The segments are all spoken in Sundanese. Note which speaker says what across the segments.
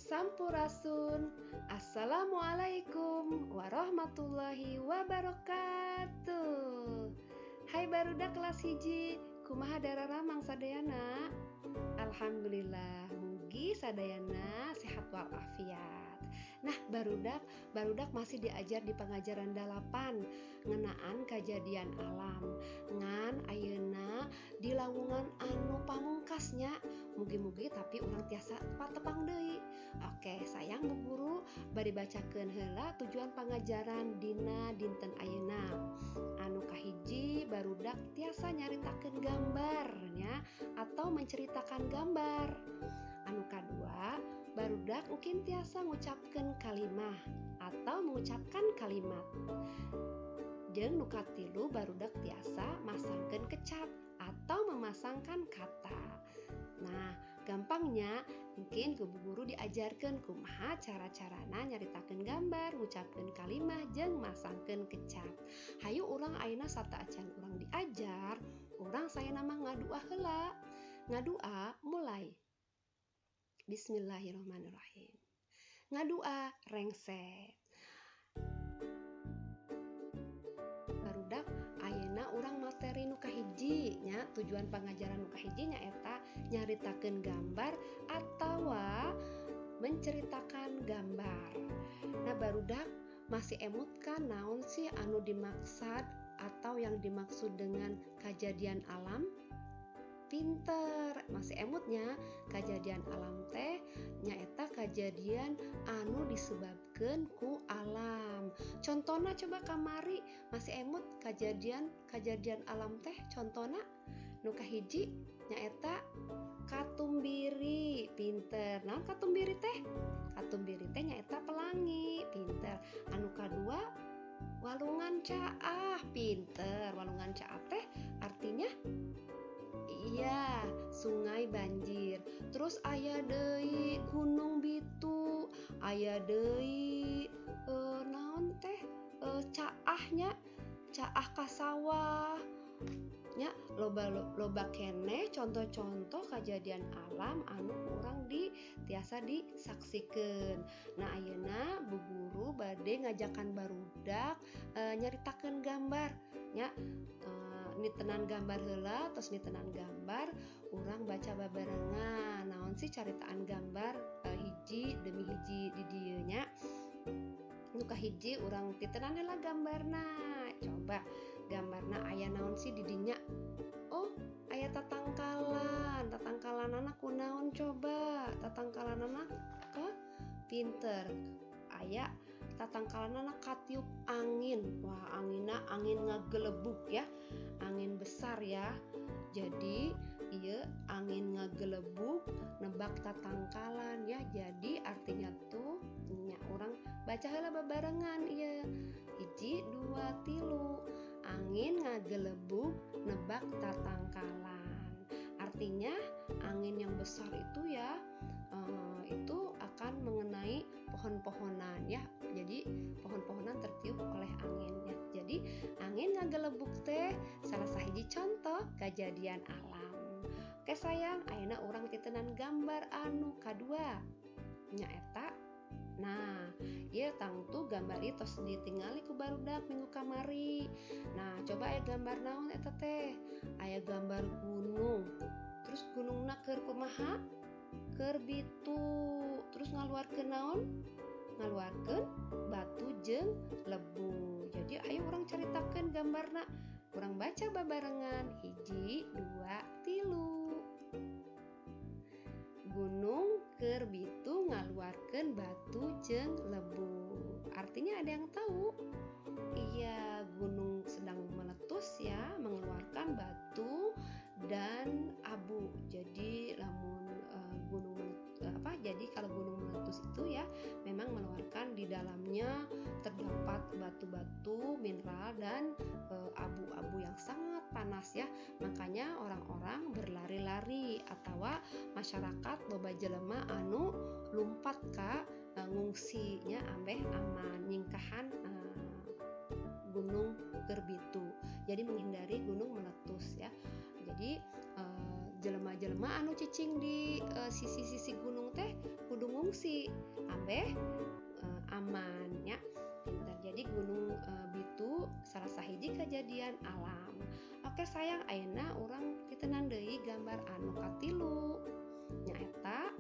Speaker 1: Sampurasun. Assalamualaikum warahmatullahi wabarakatuh. Hai barudak kelas 1, kumaha dararamang sadayana? Alhamdulillah, mugi sadayana sehat walafiat. Nah, barudak, barudak masih diajar di pengajaran 8 ngeunaan kejadian alam. Ngan ayeuna di lawungan anu pamungkasnya, mugi-mugi tapi urang tiasa patepang deui. Oke, sayang, Bu Guru bade bacakeun heula tujuan pangajaran dina dinten ayeuna. Anu kahiji, barudak tiasa nyaritakeun gambarnya atau menceritakan gambar. Anu kadua, barudak mungkin tiasa ngucapkeun kalimah atau mengucapkan kalimat. Jeung nu katilu, barudak tiasa masangkeun kecap atau memasangkan kata. Nah, gampangnya mungkin ku Bu Guru diajarkan kumaha cara-carana nyaritakeun gambar, ngucapkeun kalimah, jeung masangkeun kecap. Hayu urang ayeuna sateuacan urang diajar, urang saya mah ngadua heula. Ngadua mulai. Bismillahirrahmanirrahim. Ngadua rengse. Barudak, ayeuna urang materi nu kahiji nya, tujuan pangajaran nu kahiji nyaeta nyaritakeun gambar atawa menceritakan gambar. Nah, barudak masih emut kan naon sih anu dimaksud atau yang dimaksud dengan kejadian alam? Pinter, masih emutnya. Kejadian alam teh nyaeta kejadian anu disebabkan ku alam. Contohnya coba kamari masih emut kejadian kejadian alam teh, contohnya nu kahiji nyaeta katumbiri. Pinter. Nah, katumbiri teh? Katumbiri teh nyaeta pelangi. Pinter. Anu kadua, walungan caah. Pinter. Walungan caah teh artinya? Iya, sungai banjir. Terus aya deui Gunung Bitu, aya deui naon teh, caahnya, caah ka sawah. Nya, loba loba keneh contoh-contoh kejadian alam anu kurang di tiasa disaksikeun. Nah, ayeuna Bu Guru bade ngajakan barudak nyaritakeun gambar nya, nitenan gambar heula. Terus nitenan gambar, urang baca babarengan naon sih caritaan gambar hiji demi hiji di dieu nya. Nu kahiji, urang titenan heula gambarna. Coba gambarna aya naon sih di dinya? Oh, aya tatangkalan. Tatangkalanana kunaon coba? Tatangkalanana ke? Pinter, aya tatangkalanana katiup angin. Wah, anginna angin ngagelebug ya, angin besar ya. Jadi iya, angin ngagelebug nebak tatangkalan ya. Jadi artinya tuh nya, urang baca heula babarengan iya, hiji, dua, tilu. Angin ngagelebug nebak tatangkalan, artinya angin yang besar itu ya, itu akan mengenai pohon-pohonan ya. Jadi pohon-pohonan tertiup oleh angin ya. Jadi angin ngagelebug teh salah sahiji contoh kejadian alam. Oke sayang, ayeuna urang titenan gambar anu kadua, nyaeta. Nah, ieu tangtu gambar ieu tos ditingali ku barudak minggu kamari. Nah, coba aya gambar naon eta teh? Aya gambar gunung. Terus gunungna keur kumaha? Keur bitu. Terus ngaluarkeun naon? Ngaluarkeun batu jeung lebu. Jadi ayo urang caritakeun gambarna. Urang baca babarengan, hiji, dua, tilu. Gunung keur bitu ngaluarkeun batu jeung lebu. Artinya ada yang tahu? Iya, gunung sedang meletus ya, mengeluarkan batu dan abu. Jadi lamun gunung apa? Jadi kalau gunung meletus itu ya memang mengeluarkan di dalamnya terdapat batu-batu, mineral, dan abu-abu yang sangat panas ya. Makanya orang-orang berlari-lari atau masyarakat loba jelema anu lumpat ka ngungsinya ambeh aman, nyingkahan gunung keur bitu. Jadi menghindari gunung meletus ya. Jadi jelema-jelema anu cicing di sisi-sisi gunung teh kudu ngungsi. ngungsi ambeh aman nya. Pinter. Jadi Gunung Bitu salah sahiji kejadian alam. Oke sayang, ayeuna urang titenan deui gambar anu katilu nyaeta.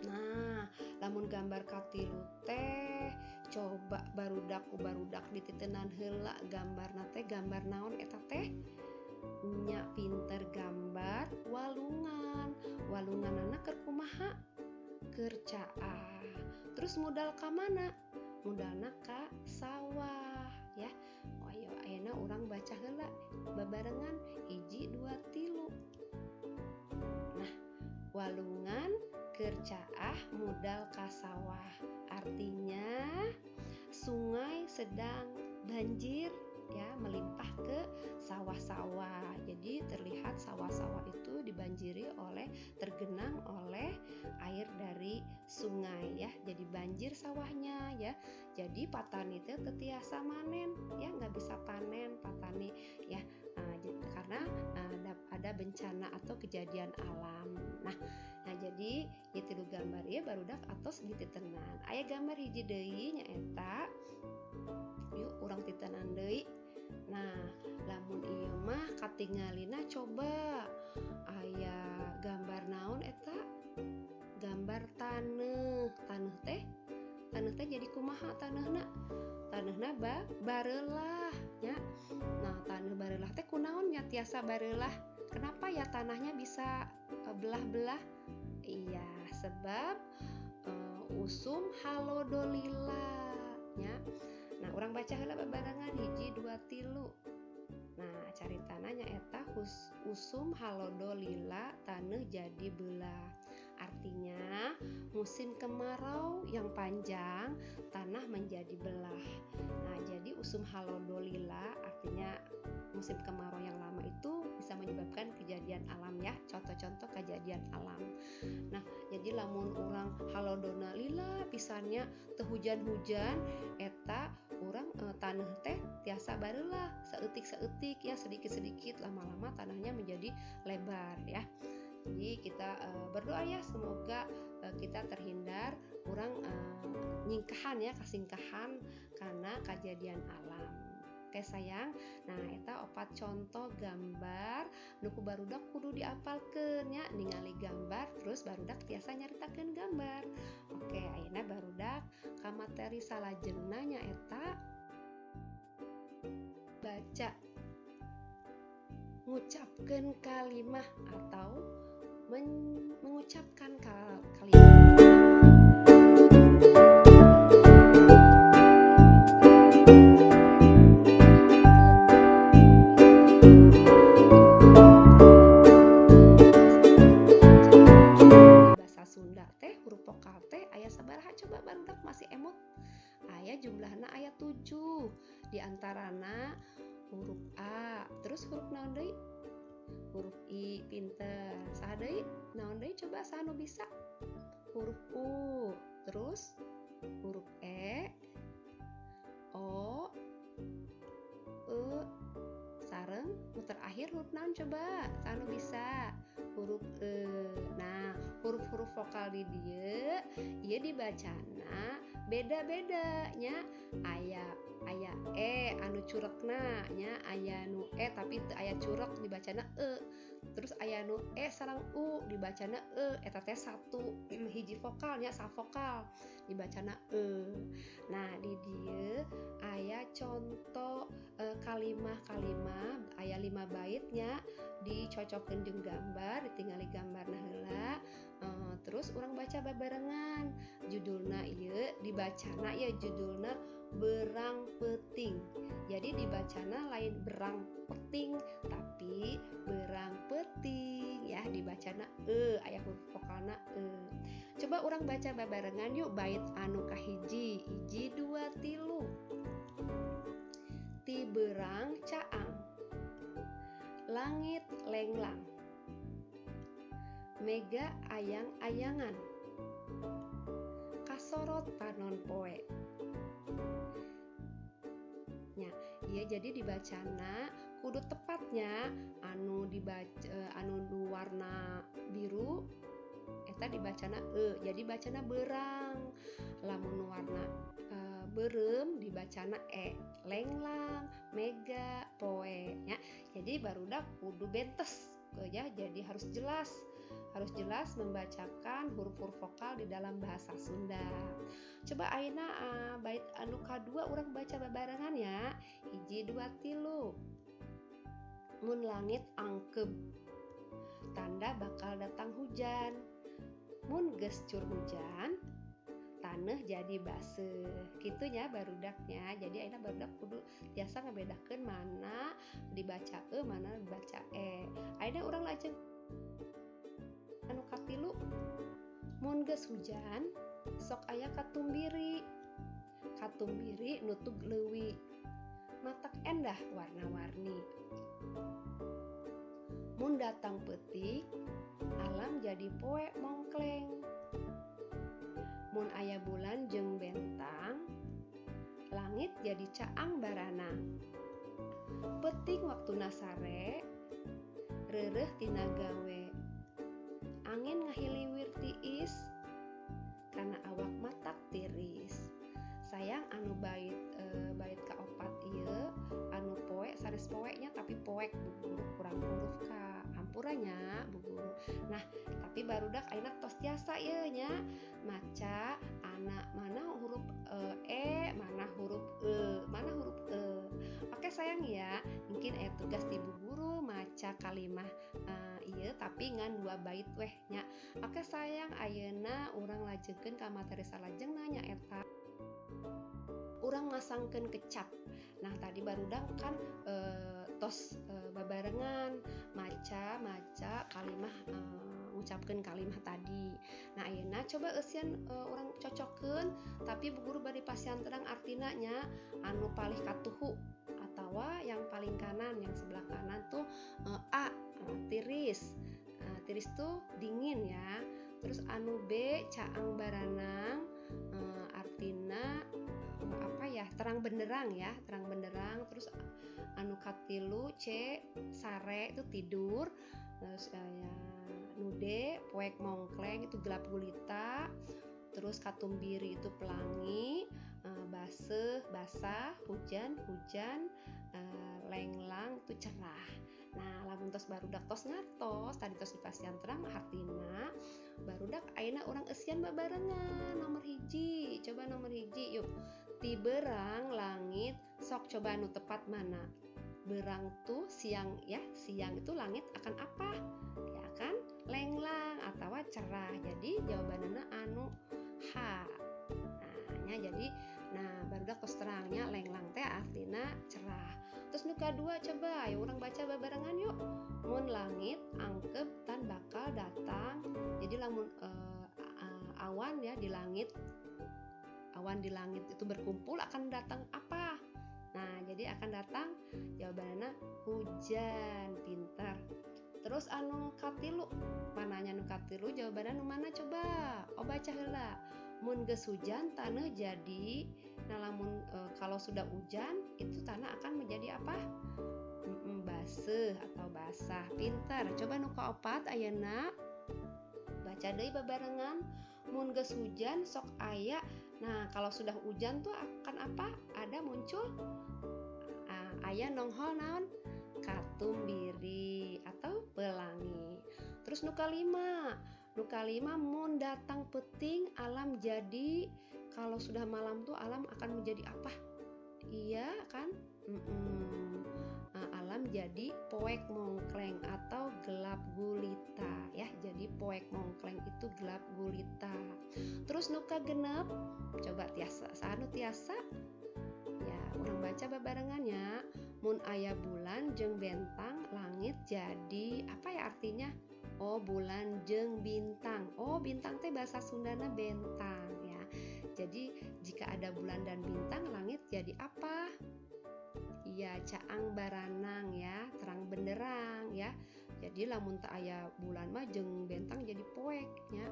Speaker 1: Nah, lamun gambar katilu teh coba barudak ku barudak dititenan heula gambarna teh gambar naon eta teh? Nya pinter, gambar walungan. Walunganana keur kumaha? Keur caah. Terus mudal ka mana? Mudalna ka sawah ya. Oh ayo, ayeuna urang baca heula babarengan, hiji dua tilu. Nah, walungan keur caah mudal ka sawah, artinya sungai sedang banjir ya, melimpah ke sawah-sawah. Jadi terlihat sawah-sawah itu dibanjiri oleh, tergenang oleh air dari sungai ya. Jadi banjir sawahnya ya. Jadi patani teh teu tiasa manen ya, nggak bisa panen patani ya. Karena ada bencana atau kejadian alam. Nah, jadi ieu tilu gambar ieu barudak atos dititenan. Aya gambar hiji deui nyaeta, yuk urang titenan deui. Nah, lamun ieu mah katingalina coba aya gambar naon eta? Gambar taneuh. Taneuh teh jadi kumaha taneuhna? Taneuhna bareulah nya. Nah, taneuh bareulah teh kunaon nya tiasa bareulah? Kenapa ya tanahnya bisa belah-belah? Iya, sebab usum halodo lila nya. Nah, urang baca heula babarengan, hiji dua tilu. Nah, caritana nyaeta usum halodo lila taneuh jadi belah. Artinya musim kemarau yang panjang, tanah menjadi belah. Nah, jadi usum halodo lila artinya musim kemarau yang lama itu bisa menyebabkan kejadian alam ya, contoh-contoh kejadian alam. Nah, jadi lamun urang halodona lila pisan nya, teu hujan-hujan eta urang taneuh teh tiasa bareulah saeutik-saeutik ya, sedikit-sedikit, lama-lama tanahnya menjadi lebar ya. Jadi kita berdoa ya, semoga kita terhindar urang nyingkahan ya, kasingkahan karena kejadian alam. Oke sayang, nah eta opat contoh gambar nu ku barudak kudu diapalkeun nya, ningali gambar terus barudak tiasa nyaritakeun gambar. Oke, ayeuna barudak ka materi salajengna, nyaeta baca ngucapkeun kalimah atau mengucapkan kalimat. Bahasa Sunda teh huruf vokal teh aya sabaraha coba barudak masih emut? Aya jumlahna aya 7, diantarana huruf A, terus huruf naon deui? Huruf I, pinter. Saha deui? Naon deui coba, saha nu bisa? Huruf U, terus huruf E, O, E, sareng nu terakhir huruf naon coba? Saha nu bisa? Huruf E. Nah, huruf-huruf vokal di dieu ieu dibacana beda-beda nya. Aya aya E anu curekna nya, aya nu E tapi teu aya curek dibacana E. Terus aya nu E sareng U dibacana E, eta teh satu hiji vokalnya, savokal dibacana E. Nah, di dieu aya contoh kalimah-kalimah, aya 5 baitnya dicocokkeun jeung gambar, ditingali gambarna heula, terus urang baca babarengan. Judulna ieu dibacana ya, judulna Berang Peuting. Jadi dibacana lain berang peting tapi berang peuting ya, dibacana e, aya huruf vokalna e. Coba urang baca babarengan yuk bait anu kahiji. Hiji dua tilu. Ti berang caang, langit lenglang, mega ayang-ayangan, kasorot panon poe. Nya, iya, jadi dibacana kudu tepatnya, anu dibaca anu nu warna biru eta eta dibacana e, jadi bacana berang. Lamun warna beureum dibacana e, lenglang, mega, poe nya. Jadi barudak kudu bentes ya, jadi harus jelas. Harus jelas membacakan huruf-huruf vokal di dalam bahasa Sunda. Coba ayeuna bait anu kadua urang baca babarengan ya. 1, 2, 3. Mun langit angkeb, tanda bakal datang hujan. Mun geus cur hujan, taneuh jadi baseuh. Kitu nya barudaknya. Jadi ayeuna barudak kudu tiasa ngabedakeun mana dibaca e, mana dibaca e. Ayeuna urang lajeng anu katilu. Mun geus hujan, sok aya katumbiri. Katumbiri nutug leuwi, matak endah warna-warni. Mun datang peuting, alam jadi poe mongkleng. Mun aya bulan jeung bentang, langit jadi caang baranang. Peuting waktuna sare, reureuh tina gawe. Angin ngahiliwir tiis, kana awak matak tiris. Sayang anu bait kaopat ieu anu poe sanes poe nya, tapi poek Bu Guru kurang huruf K. Hampura nya Bu Guru. Nah, tapi barudak ayeuna tos tiasa ieu nya maca ana mana huruf e, mana huruf e, mana huruf e. Oke sayang ya, mungkin tugas di Bu Guru maca kalimah ieu tapi ngan 2 bait weh nya. Oke sayang, ayeuna urang lajengkeun ka materi salajengna nyaeta urang masangkeun kecap. Nah, tadi barudak kan tos babarengan maca kalimah, ngucapkeun kalimah tadi. Nah, ayeuna coba eusian urang cocokkeun, tapi Bu Guru bari pasihan terang artina nya. Anu palih katuhu atawa yang paling kanan, yang sebelah kanan tuh A, tiris. Tiris tuh dingin ya. Terus anu B, caang baranang, artina apa ya, terang benderang ya, terang benderang. Terus anu katilu C, sare itu tidur. Terus ya nu D, poek mongkleng itu gelap gulita. Terus katumbiri itu pelangi, baseuh basah, hujan hujan, lenglang itu cerah. Nah, lamun tos barudak tos ngartos tadi tos dipasihan terang hartina, barudak ayeuna urang eusian babarengan nomor 1. Coba nomor 1 yuk. Ti berang langit, sok coba anu tepat mana? Berang tuh siang ya, siang itu langit akan apa? Ya kan lenglang atau cerah. Jadi jawabannya anu H. Nah, nya jadi nah barudak tos terangnya lenglang teh artina cerah. Terus nu kadua coba ayo urang baca babarengan yuk. Mun langit angkeb tan bakal datang. Jadi lamun awan ya di langit, awan di langit itu berkumpul akan datang apa? Nah, jadi akan datang jawabannya hujan. Pintar. Terus anu katilu, mananya nu katilu jawabannya nu mana coba? Oh, baca heula. Mun geus hujan taneuh jadi. Nah, lamun kalau sudah hujan itu tanah akan menjadi apa? Baseuh atau basah. Pintar. Coba nu kaopat ayeuna baca deui babarengan. Mun geus hujan sok aya. Nah, kalau sudah hujan tuh akan apa? Ada muncul aya nonghol naon? Katumbiri atau pelangi. Terus nu kalima. Nu kalima mun datang peuting alam jadi. Kalau sudah malam tuh alam akan menjadi apa? Iya kan? Nah, alam jadi poek mongkleng atau gelap gulita ya. Jadi poek mongkleng itu gelap gulita. Terus nu kagenep, coba tiasa, anu tiasa ya urang baca babarengannya. Mun aya bulan jeung bentang langit jadi apa ya artinya? Oh, bulan jeung bintang. Oh, bintang teh bahasa Sundana bentang ya. Jadi jika ada bulan dan bintang langit jadi apa? Iya, caang baranang ya, terang benderang ya. Jadi lamun teu aya bulan mah jeung bentang jadi poek nya.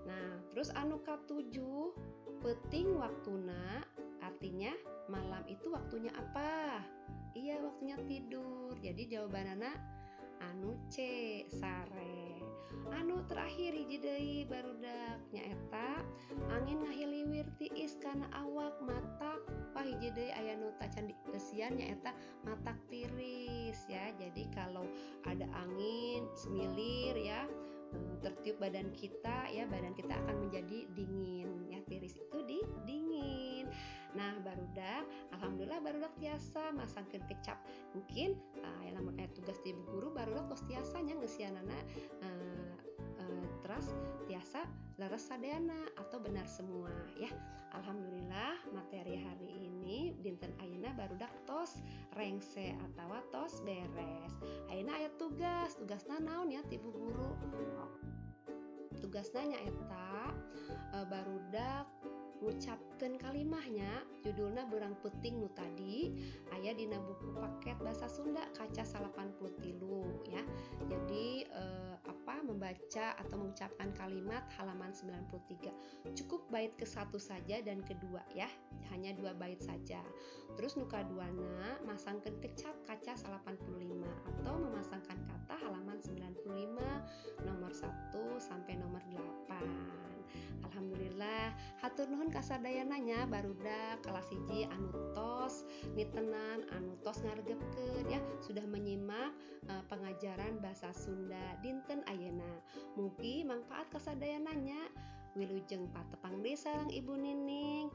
Speaker 1: Nah, terus anu katujuh, peuting waktuna artinya malam itu waktunya apa? Iya, waktunya tidur. Jadi jawabanana Anu C, sare. Anu terakhir hiji deui barudak, nyaeta angin ngahiliwir tiis kana awak matak. Wah, hiji deui aya nu tacan dieusian, nyaeta matak tiris ya. Jadi kalau ada angin semilir ya, tertiup badan kita ya, badan kita akan menjadi dingin ya. Tiris itu di dingin. Nah, barudak, alhamdulillah barudak tiasa masangkeun kecap. Mungkin lamun aya tugas di ibu guru, barudak tos tiasa nya ngeusianana, teras tiasa leres sadayana atau benar semua ya. Alhamdulillah, materi hari ini dinten ayeuna barudak tos rengse atau tos beres. Ayeuna aya tugas. Tugasna naon ya ti ibu guru? Tugasna nyaeta barudak ngucapkeun kalimahnya, judulna "Beurang Peuting" nu tadi aya dina buku paket bahasa Sunda kaca 83 ya. Jadi apa, membaca atau mengucapkan kalimat halaman 93, cukup bait ke satu saja dan kedua ya, hanya dua bait saja. Terus nu kaduana masangkeun kecap kaca 85 atau memasangkan kata halaman 95 nomor 1 sampai nomor 8. Alhamdulillah, hatur nuhun kasadayana nya, barudak kelas 1 anu tos nitenan, anu tos ngaregepkeun ya, sudah menyimak pengajaran bahasa Sunda dinten ayeuna. Mugi mangfaat kasadayana nya. Wilujeng patepang deui sareng Ibu Nining.